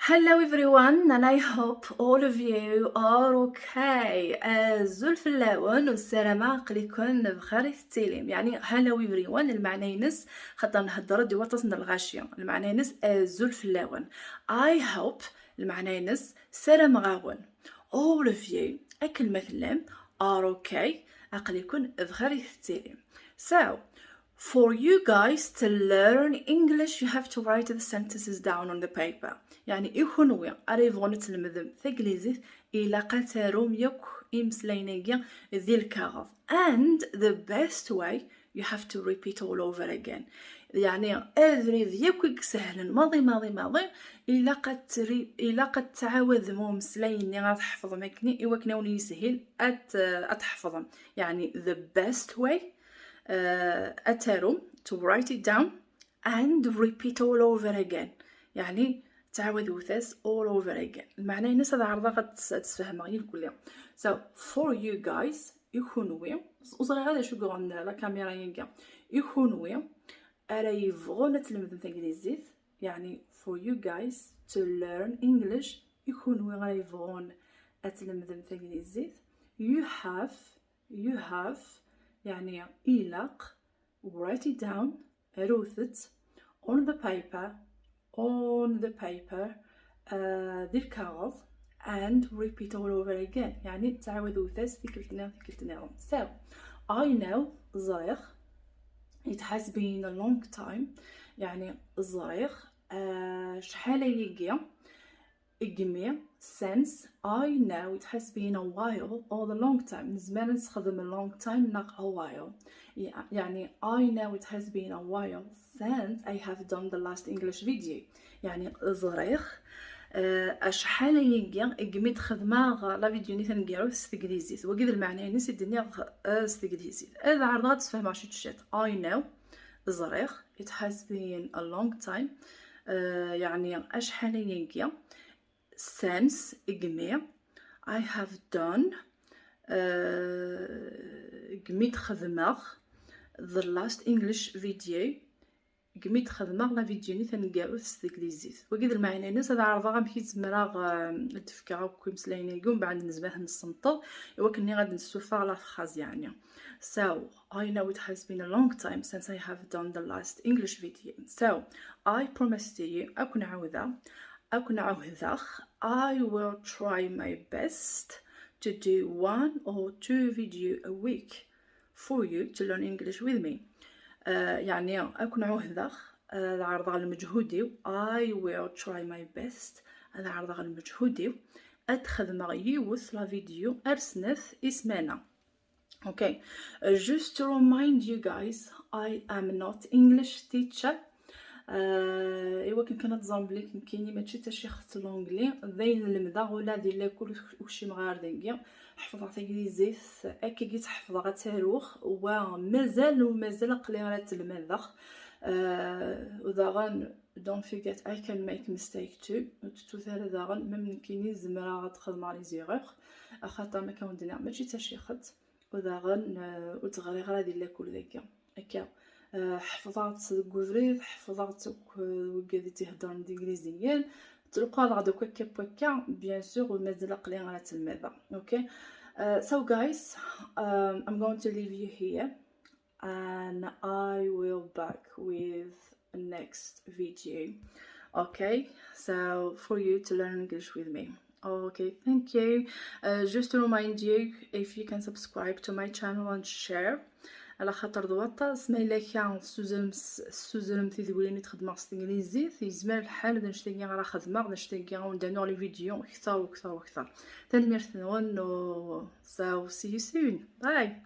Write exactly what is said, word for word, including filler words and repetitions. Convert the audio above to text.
Hello everyone, and I hope all of you are okay. Azul fell-awen, u ssarameɣ aql-iken bxir i tettilim. يعني, hello everyone, lmeɛna-ines, xaṭer nhedder-d i waṭas n lɣaci, lmeɛna-ines azul fell-awen. I hope, lmeɛna-ines ssarameɣ-awen, all of you, akken ma tellam, are okay, aql-iken bxir i tettilim. So, for you guys to learn English, you have to write the sentences down on the paper. يعني, i kunwi ara yebɣun ad tlemdem taglizit, ilaq ad tarum yakk imeslayen-agi di lkaɣeḍ. And the best way, you have to repeat all over again. يعني, abrid yakk i isehlen, maḍi, maḍi, maḍi, ilaq ad tri-, ilaq ad tɛawdem umeslay-nni, ad tḥefḍem akkenni, i wakken ad wen-yishil ad, ad tḥefḍem. يعني, the best way, uh, ad tarum, to write it down and repeat all over again. يعني, ttɛawad-as all over again. Lmeɛna-ines ad ɛerḍeɣ ad tt-, ad tt-sfehmeɣ yid-wen. So, for you guys, i kunwi, ur ẓriɣ ara d acu yuɣen la caméra-agi, i kunwi ara yebɣun ad tlemdem taglizit, يعني, for you guys to learn English, i kunwi ara yebɣun ad tlemdem taglizit, you have, you have, يعني, ilaq, write it down, arut-t, on the paper, on the paper, uh, di lkaɣeḍ, and repeat all over again, يعني, ttɛawad-as tikkelt-nniḍen, tikkelt-nniḍen. So, I know, ẓriɣ, it has been a long time, يعني, ẓriɣ, uh, acḥal ayagi, imi, since, I know, it has been a while or a long time. Nezmer ad nessexdem a long time neɣ a while. يعني, I know it has been a while since I have done the last English video. يعني, ẓriɣ, uh, acḥal ayagi imi d-xedmeɣ la vidéo-nni taneggarut s teglizit. Wagi d lmeɛna-ines i d-nniɣ, uh, s teglizit. Ad ɛerḍeɣ ad d-sfehmeɣ ciṭ ciṭ. I know, ẓriɣ, it has been a long time, uh, يعني, acḥal ayagi, since, imi, I have done, uh, imi d-xedmeɣ the last English video, imi d-xedmeɣ la vidéo-nni taneggarut s teglizit. Wagi d lmeɛna-ines, ad ɛerḍeɣ amek i zemreɣ, uh, ad d-fkeɣ akk imeslayen-agi, umbeɛd nezmer ad ten-nessenṭeḍ, i wakken ad d-nessufeɣ la phrase, يعني. So, I know it has been a long time since I have done the last English video. So, I promise to you, ad ken-ɛawdeɣ, ad ken-ɛawdeɣ, I will try my best to do one or two video a week for you to learn English with me. Uh, يعني, ad ken-ɛawdeɣ, uh, ad ɛerḍeɣ lmeǧhud-iw, I will try my best, ad ɛerḍeɣ lmeǧhud-iw, ad xedmeɣ yiwet la vidéo ar snat i ssmana. Okay, uh, just to remind you guys, I am not English teacher. Uh, i wakken kan ad teẓrem belli nekkini mačči d tacixt n l'anglais, d ayen lemdeɣ ula di lakul ur kcimeɣ ɣer dagi. Ḥefḍeɣ taglizit, akkagi tt-ḥefḍeɣ ad tt-aruɣ, wa mazal u mazal aql-i ara tt-lmadeɣ. Uh, u daɣen, don't forget, I can make mistake too. Ur tettut ara daɣen, même nekkini zemreɣ ad xedmeɣ les erreurs, axaṭer ma kan wen-d-nniɣ mačči d tacixt. U daɣen, eh, ur tt-ɣriɣ ara di lakul dagi. Akka, eh, ḥefḍeɣ-tt deg ubrid, ḥefḍeɣ-tt akk, eh, wigad i tt-iheddren d igliziyen. Ttluqaḍeɣ-d akk akka n wakka, bien sûr, ur mazal aql-i ara tt-lmadeɣ. Okay? Eh, so guys, um, I'm going to leave you here and I will back with next video. Okay? So, for you to learn English with me. Okay, thank you. Uh, just to remind you, if you can subscribe to my channel and share. على خاطر d waṭas ma yella kra tessuzrem, tessuzrem tidwilin i txedmeɣ s teglizit, yezmer lḥal d annect-agi ara xedmeɣ, d annect-agi ara wen-d-rnuɣ les vidéos kter u kter u kter. Tanemmirt-nwen, u so see you soon. Bye.